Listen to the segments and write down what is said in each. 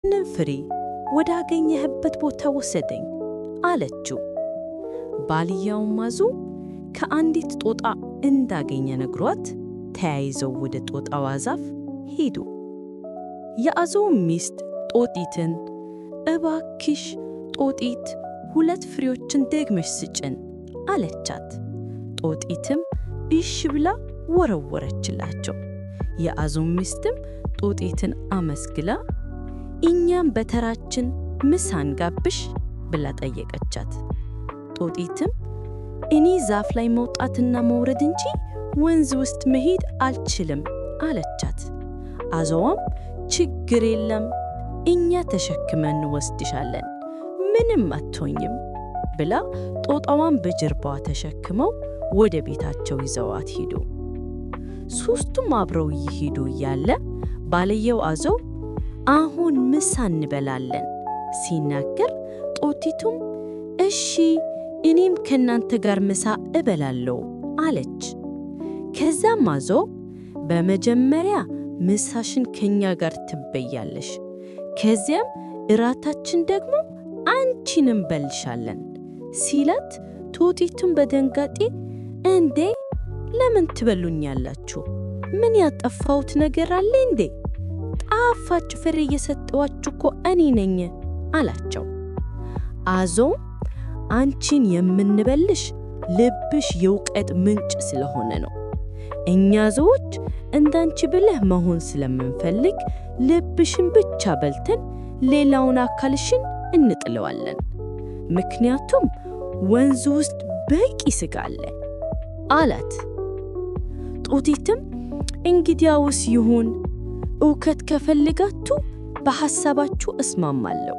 ፍሬ ወዳገኘህበት ቦታ ውሰደኝ አለችው። ባልየውም አዞ ከአንዲት ጦጣ እንዳገኘ ነግሯት ተያይዘው ወደ ጦጣዋ ዛፍ ሄዱ። የአዞው ሚስት ጦጢትን እባክሽ ጦጢት 2 ፍሬዎችን ደግመሽ ስጭን አለቻት። ጦጢትም እሺ ብላ ወረወረችላቸው። የአዞው ሚስትም ጦጢትን አመስግላ እኛም በተራችን ምሳን ጋብሽ ብላ ጠየቀቻት። ጦጢትም እኔ ዛፍ ላይ መውጣትና መውረድ እንጂ ወንዝ ውስጥ መሄድ አልችልም አለቻት። አዞዋም ችግር የለም እኛ ተሸክመን እንወስድሻለን፣ ምንም አትሆኝም ብላ ጦጣዋን በጀርባዋ ተሸክመው ወደ ቤታቸው ይዘዋት ሄዱ። ሶስቱም አብረው እየሄዱ እያለ ባልየው አዞ አሁን ምሳ እንበላለን ሲናገር ጦጢቱም እሺ እኔም ከናንተ ጋር ምሳ እበላለሁ አለች። ከዛም አዞ በመጀመሪያ ምሳሽን ከኛ ጋር ትበያለሽ፣ ከዚያም እራታችን ደግሞ አንቺን እንበልሻለን ሲላት ጦጢቱም በድንጋጤ እንዴ ለምን ትበሉኛላችሁ? ምን ያጠፋሁት ነገር አለ እንዴ? ጣፋጭ ፍሬ የሰጠኋችሁ እኮ እኔ ነኝ አላቸው። አዞ አንቺን የምንበልሽ ልብሽ የእውቀት ምንጭ ስለሆነ ነው። እኛ አዞዎች እንዳንቺ ብልህ መሆን ስለምንፈልግ ልብሽን ብቻ በልተን ሌላውን አካልሽን እንጥለዋለን። ምክንያቱም ወንዙ ውስጥ በቂ ስጋ አለ አላት። ጦጢትም እንግዲያውስ ይሁን፣ እውቀት ከፈልጋችሁ በሐሳባችሁ እስማማለሁ።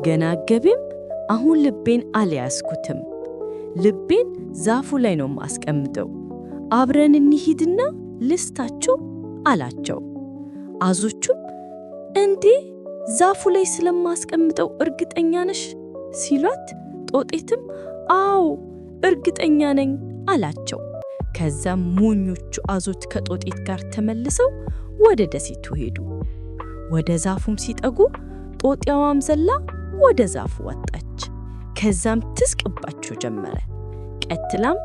ገና ገቢም አሁን ልቤን አልያዝኩትም። ልቤን ዛፉ ላይ ነው ማስቀምጠው። አብረን እንሂድና ልስታችሁ አላቸው። አዞቹም እንዴ ዛፉ ላይ ስለማስቀምጠው እርግጠኛ ነሽ ሲሏት ጦጢትም አዎ እርግጠኛ ነኝ አላቸው። ከዛም ሞኞቹ አዞች ከጦጢት ጋር ተመልሰው ወደ ደሴቱ ሄዱ። ወደ ዛፉም ሲጠጉ ጦጣዋም ዘላ ወደ ዛፉ ወጣች። ከዛም ትስቅባቸው ጀመረ። ቀጥላም